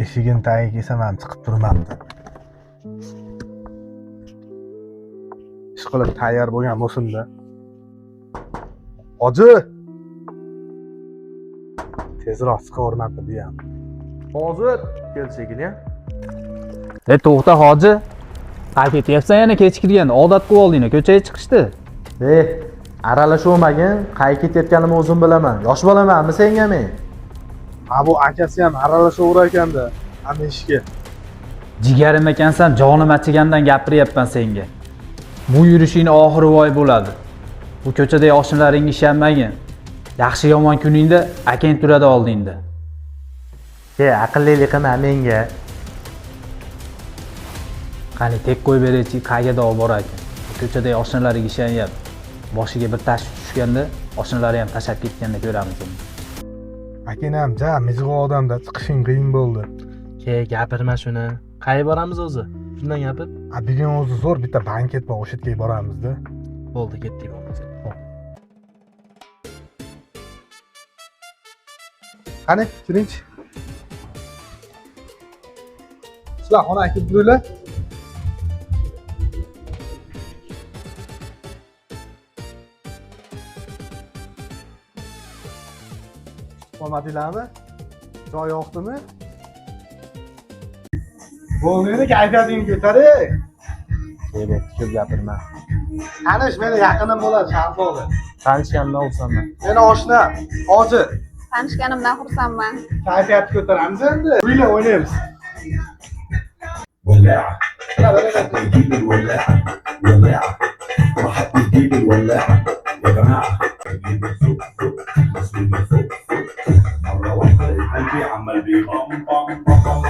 Eshigini tagiga kelsam ham chiqib turmabdi. Ish qilib tayyor bo'lgan bo'lsin-da. Hoji! Tezroq chiqavermabdi bu ham. Hozir keldi shekilli. E to'xta hoji. Ha ketyapsan yana kechikirgan, odat qilib olding ko'chaga chiqishdi. E, aralasholmagin, qayerga ketayotganimni o'zim bilaman. Yosh bolamanmi senga men? Ha bu akasi ham aralashaverar ekanda hamma ishga. Jigarim ekansan, jonim achigandan gapiryapman senga. Bu yurishing oxiri voy bo'ladi. Bu ko'chadagi oshnalaringga ishonmagin. Yaxshi yomon kuningda akang turadi oldingda. E, aqllilik qilma menga. Qani tek qo'yib beraychi, qayerga dov bor ekan. Bu ko'chadagi oshnalariga ishonyapti. Boshiga bir tash tushganda oshnalari ham tashlab ketganda ko'ramiz uni. Akang ham ja mijg'o odamda chiqishing qiyin bo'ldi. Ke, gapirma shuni. Qayerga boramiz o'zi? Shundan gapir. A bugun o'zi zo'r bitta banket bor, o'sha yerga boramizda. Bo'ldi, ketdik bo'lmasa. Qani, kiringchi. Sizlar xonaga kirib turinglar. Qolmadinglarmi? Joy yoqdimi? Bo'ldi, endi kayfiyatingni ko'taring. Ke, bo'pti, ko'p gapirma. Tanish meni yaqinim bo'ladi, Shahzoda. Tanishganimdan xursandman. Meni oshnam, Hoji. Tanishganimdan xursandman. Kayfiyatni ko'taramiz endi. O'yla o'ynaymiz. ولاعة، حد يجيب الولاعة، ولاعة، ما حد يجيب الولاعة يا جماعة. يجيب فوق فوق، بس بيبقى فوق فوق، مرة واحدة قلبي عمال بيبم بم بم بم.